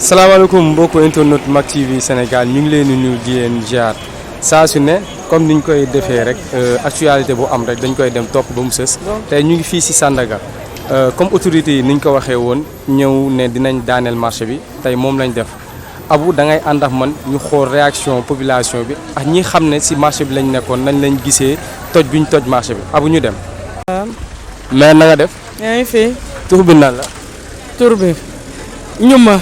salaamaaleykum mbokku internet Mak TV Sénégal ñu ngi leen di nuyu di leen jaar saa su ne comme niñ koy defee rek actualité bu am rek dañ koy dem topp ba mu sës tey ñu ngi fii si Sandaga comme autorité yi niñ ko waxee woon ñëw ne dinañ daaneel marché bi tey moom lañ def Abou da ngay ànd ak man ñu xool réaction population bi ak ñi xam ne si marché bi lañ nekkoon nañ lañ gisee toj bi ñu toj marché bi Abou ñu dem. mais na nga def. yaa ngi fi. tur bi nan la. tur bi ñuma.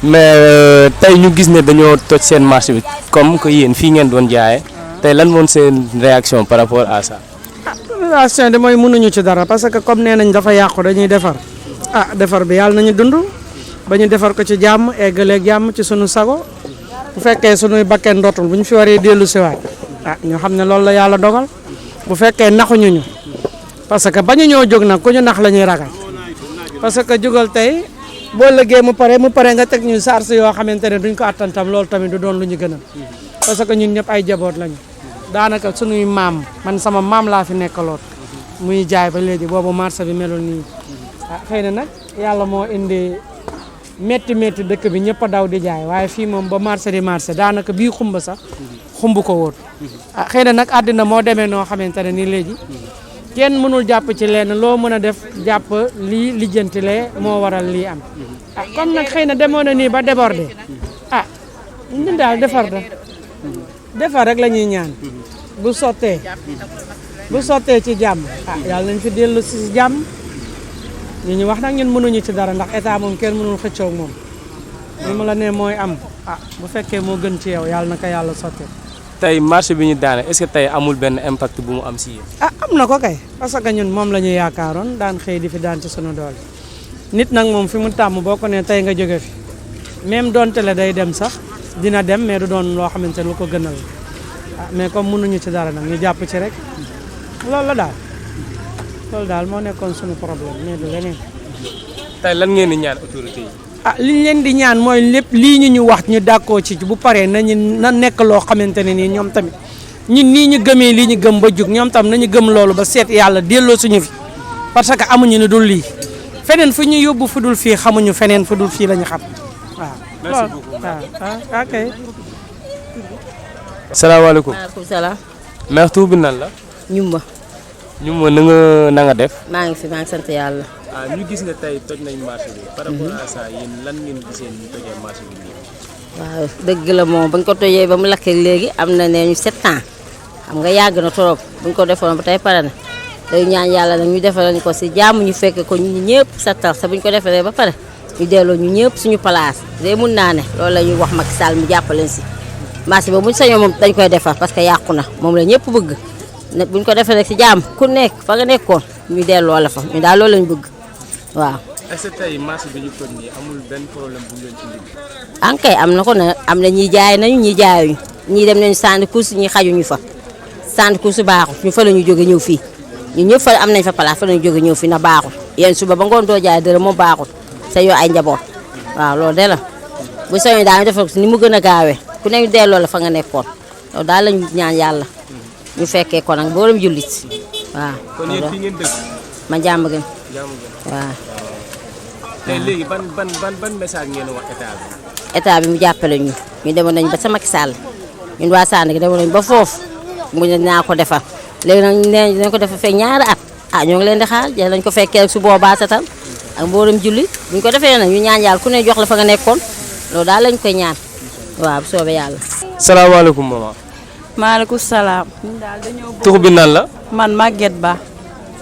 mais tey ñu gis ne dañoo toj seen marché bi comme que yéen fii ngeen doon jaayee tey lan moon seen réaction par rapport à ça. réaction de mooy mënuñu ci dara parce que comme nee nañ dafa yàqu dañuy defar defar bi yàlla nañu dund ba ñu defar ko ci jàmm eggaleeg jàmm ci sunu sago bu fekkee sunuy bakkeen dootul bu ñu fi waree dellu siwaat ñu xam ne loolu la yàlla dogal bu fekkee naxuñu ñu parce que bañu ñoo jóg nag ku ñu nax la ñuy ragal parce que jógal tey boo lëggee mu pare nga teg ñu charge yoo xamante ne duñ ko attantam loolu tamit du doon lu ñu gënal parce que ñun ñëpp ay jaboot lañu daanaka sunuy maam man sama maam laa fi nekkaloon muy jaay ba léegi boobu marché bi melul nii xëy na nag yàlla moo indi métti dëkk bi ñëpp a daw di jaay waaye fii moom ba marché di marché daanaka bii xumba sax xumb ko woon xëy na nag àddina moo demee noo xamante ne nii léegi kenn mënul jàpp ci lenn loo mën a def jàpp lii lijjantilee moo waral lii am comme nag xëy na demoon na nii ba débordé ñun daal defar rek la ñuy ñaan bu sottee ci jàmm yàlla nañ fi dellu si jàmm ñu wax nag ñun mënuñu ci dara ndax état moom kenn mënul xëccoo moom li ma la ne mooy am bu fekkee moo gën ci yow yàlla na ko yàlla sottee. tey marché bi ñu daane est-ce que tey amul benn impact bu mu am si yéen. am na ko kay parce que ñun moom la ñu yaakaaroon daan xëy di fi daan ci sunu doole nit nag moom fi mu tàmm boo ko ne tey nga jóge fi même donte le day dem sax dina dem mais du doon loo xamante ne lu ko gënal mais comme mënuñu ci dara nag ñu jàpp ci rek loolu daal moo nekkoon sunu problème mais du leneen. tey lan ngeen di ñaan autorité yi. liñ leen di ñaan mooy lépp lii ñu wax ñu d'accord ci bu paree na nekk loo xamante ne nii ñoom tamit ñun nii ñu gëmee lii ñu gëm ba jug ñoom tam nañu gëm loolu ba seet yàlla delloo suñu fi parce que amuñu ne dul lii feneen fu ñu yóbbu fu dul fii xamuñu feneen fu dul fii la ñu xam waaw. merci beaucoup waaw ok. salaamaaleykum. maaleykum salaam. mère tur bi nan la. ñuma. ñuma na nga def. maa ngi sant yàlla. ñu gis nga tey toj nañ marché bi. par rapport à ça yéen lan ngeen gisee ñu tojee marché bi nii. waaw dëgg la moom bañ ko tojee ba mu lakkee léegi am na nee ñu 7 ans xam nga yàgg na trop buñ ko defoon ba tey pare na day ñaan yàlla nag ñu defal ñu ko si jàmm ñu fekk ko ñu ñëpp settal sa buñ ko defalee ba pare ñu delloo ñu ñëpp suñu place de mun naa ne loolu la ñuy wax Macky Sall mu jàppaleen si marché boobu buñ sañoo moom dañ koy defar parce que yàqu na moom la ñëpp bëgg ne buñ ko defee rek si jàmm ku nekk fa nga nekkoon ñu delloo la fa ñu daal loolu lañ bëgg waaw. est-ce que tey marché bi ñu toj nii amul benn problème bu ñu leen ci indi. ankay am na ko ne am na ñi jaay nañu ñi jaayuñu ñii dem nañu sànni course ñi xajuñu fa sànni course baaxul ñu fa la ñu jóge ñëw fii ñun ñëpp fa am nañ fa place fa la ñu jóge ñëw fii na baaxul yéen suba ba ngoon doo jaay dërëm moom baaxul sa yoo ay njaboot waaw loolu de la bu sañoon daal ñu defal ko ni mu gën a gaawee ku ne ñu delloo la fa nga nekkoon loolu daal lañu ñaan yàlla ñu fekkee ko nag mboolem jullit waaw. kon yéen fii ngeen dëkk. ma jàmm gën. waaw. tey léegi ban message ngeen wax état bi. état bi mu jàppale ñu demoon nañ ba sa Macky Sall ñun waa Sandaga demoon nañ ba foofu mu ne naa ko defar léegi nag nee nañ ko defar fekk ñaari at ñoo ngi leen di xaar jël nañ ko fekkee su boobaa satal ak mboolem jullit buñ ko defee nag ñu ñaan yàlla ku ne jox la fa nga nekkoon loolu daal lañ koy ñaan waaw bu soobee yàlla. salaamaaleykum maman. maaleykum salaam. tur bi nan la. man Maguette Ba.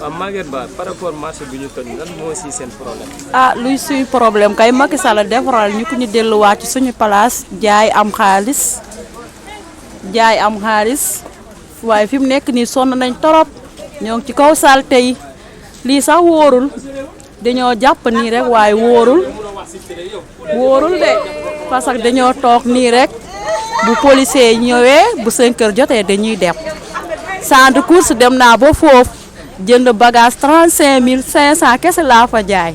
waaw Maguette Ba par rapport marché bi ñu toj lan moo si seen problème. luy suy problème kay Macky Sall defaral ñu ko ñu delluwaat ci suñu place jaay am xaalis waaye fi mu nekk nii sonn nañ torop ñoo ngi ci kaw salte yi lii sax wóorul dañoo jàpp nii rek waaye wóorul de parce que dañoo toog nii rek bu policier yi ñëwee bu 5 heures jotee dañuy dem centre course dem naa ba foofu jënd bagage 35 500 kese laa fa jaay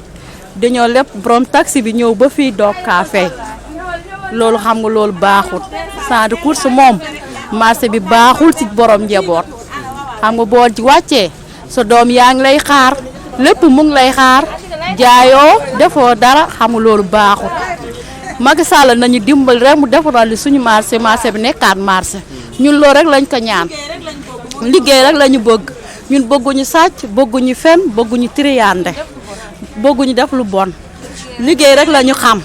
dañoo lépp borom taxi bi ñëw ba fii doog kaa fay loolu xam nga loolu baaxul centre course moom marché bi baaxul ci borom njaboot xam nga boo wàccee sa doom yaa ngi lay xaar lépp mu ngi lay xaar jaayoo defoo dara xam nga loolu baaxul Macky Sall nañu dimbali rek mu defaral li suñu marché bi nekkaat marché ñun loolu rek lañ ko ñaan liggéey rek lañu bëgg ñun bëgguñu sàcc bëgguñu fen bëgguñu triande bëgguñu def lu bon liggéey rek lañu xam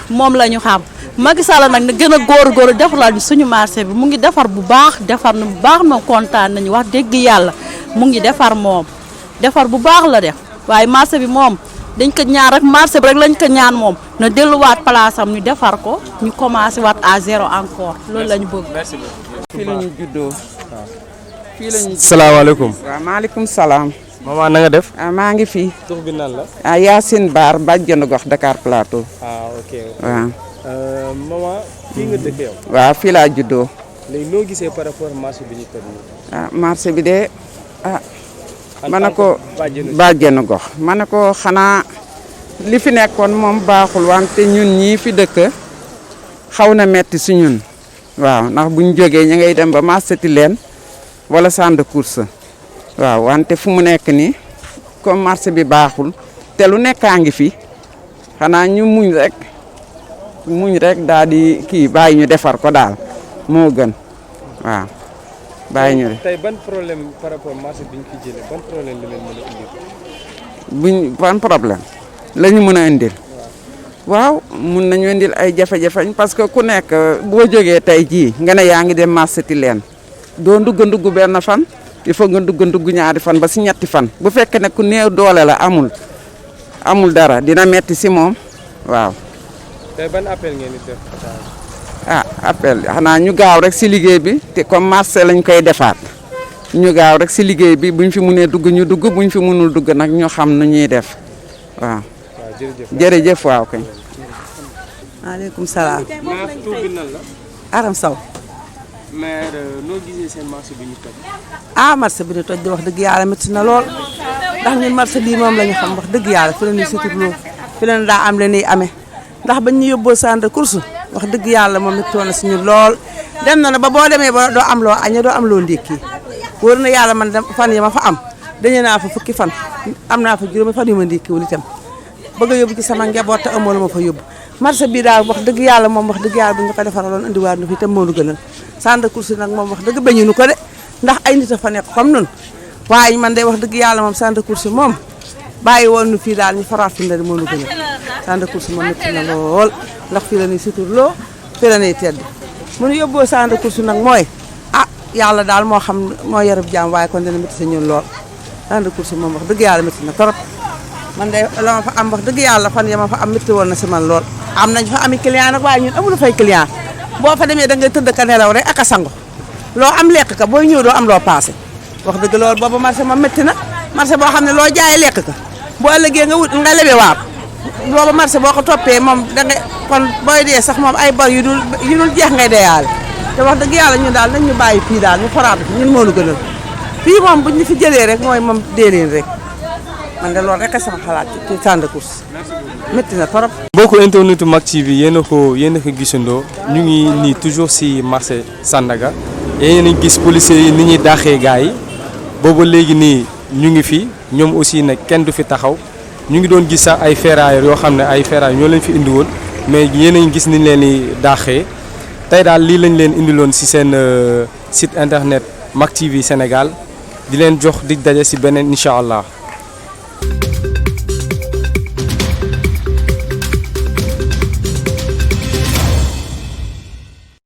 moom lañu xam Macky Sall nag na gën a góorgóorlu defaral ñu suñu marché bi mu ngi defar bu baax defar na bu baax moom kontaan nañu wax dëgg yàlla mu ngi defar moom defar bu baax la def waaye marché bi moom dañ ko ñaan rek marché bi rek lañ ko ñaan moom na delluwaat place am ñu defar ko ñu commencé waat à zéro encore loolu la ñu bëgg. fii la ñu juddoo. fii la ñu juddoo. salaamaaleykum. waaw maaleykum salaam. maman na nga def. maa ngi fi. tur bi nan la. Yacine Baar bàjjenu gox Dakar Plateau. ok. waaw. maman fii nga dëkk yow. waaw fii laa juddoo. léegi noo gisee par rapport marché bi ñu tëdd nii. marché bi de ma ne ko bàjjenu gox ma ne ko xanaa li fi nekkoon moom baaxul wante ñun ñii fi dëkk xaw na metti si ñun waaw ndax buñ jógee ñu ngay dem ba marché Tilène wala centre de course waaw wante fu mu nekk nii comme marché bi baaxul te lu nekkaa ngi fi xanaa ñu muñ rek daal di kii bàyyi ñu defar ko daal moo gën waaw bàyyi ñu de. tey ban problème par rapport marché bi ñu fi jëlee ban problème la leen mën a indil. ban problème la ñu mën a indil. waaw mun nañu indil ay jafe-jafe parce que ku nekk boo jógee tey jii nga ne yaa ngi dem marché Tilène doo ndugg benn fan il faut nga ndugg ñaari fan ba si ñetti fan bu fekkee ne ku néew doole la amul dara dina metti si moom waaw. tey ban appel ngeen di def. appel xanaa ñu gaaw rek si liggéey bi te comme marché lañ koy defaat ñu gaaw rek si liggéey bi buñ fi mënee dugg ñu dugg buñ fi mënul dugg nag ñu xam nu ñuy def waaw. jërëjëf waaw kay. maaleykum salaam. maa tur bi nan la. Aram Sow. maire noo gisee seen marché bi ñu toj. marché bi ñu toj di wax dëgg yàlla métti na lool ndax ñun marché bii moom la ñu xam wax dëgg yàlla fi la ñuy suturloo fi la daa am la ñuy amee ndax bañ ñu yóbboo centre de course wax dëgg yàlla moom métti woon na si ñun lool dem na ba boo demee ba doo am loo añee doo am loo ndékki wóor na yàlla man fan yi ma fa am dañu naa fa fukki fan am naa fa juróomi fan yu ma ndékkiwul itam bëgg a yóbbu ci sama njaboot te amoo la ma fa yóbbu marché bii daal wax dëgg yàlla moom wax dëgg yàlla bu ñu ko defaraloon indiwaat nu fi itam moo nu gënal centre de course nag moom wax dëgg bañu nu ko de ndax ay nit a fa nekk comme nun waaye man de wax dëgg yàlla moom centre de course moom bàyyi woon nu fii daal ñu faraat fi ndari moo nu gënal centre de course moom métti na lool ndax fii la ñuy suturloo fii la ñuy tedd mu nu yóbboo centre de course nag mooy yàlla daal moo xam moo yarab jaam waaye kon dina métti sa ñun lool centre de course moom wax dëgg yàlla métti na trop man de la ma fa am wax dëgg yàlla fan ya ma fa am métti woon na si man lool am nañ fa ami client nag waaye ñun amulu fay client boo fa demee da ngay tëdd ka nelaw rek ak a sango loo am lekk ka booy ñëw doo am loo paase wax dëgg loolu boobu marché ma métti na marché boo xam ne loo jaay lekk ka boo ëllëgee nga lebe waat boobu marché boo ko toppee moom da nga kon booy dee sax moom ay bor yu dul jeex ngay deyaale te wax dëgg yàlla ñun daal nañ ñu bàyyi fii daal ñu foraatu ñun moo nu gënal fii moom buñ ñu fi jëlee rek mooy moom dee leen rek man de loolu rek a sama xalaat ci centre de course métti na trop. mbokku internetu Mak TV yéen a ko gisandoo ñu ngi nii toujours si marché Sandaga yéen a gis policiers yi ni ñuy daaxee gars yi boobu léegi nii ñu ngi fi ñoom aussi nag kenn du fi taxaw ñu ngi doon gis sax ay ferrailleurs yoo xam ne ay ferrailleurs ñoo leen fi indi woon mais yéen a ngi gis ni ñu leen di daaxee tey daal lii lañ leen indiloon si seen site internet Mak TV Sénégal di leen jox dig daje si beneen incha allah.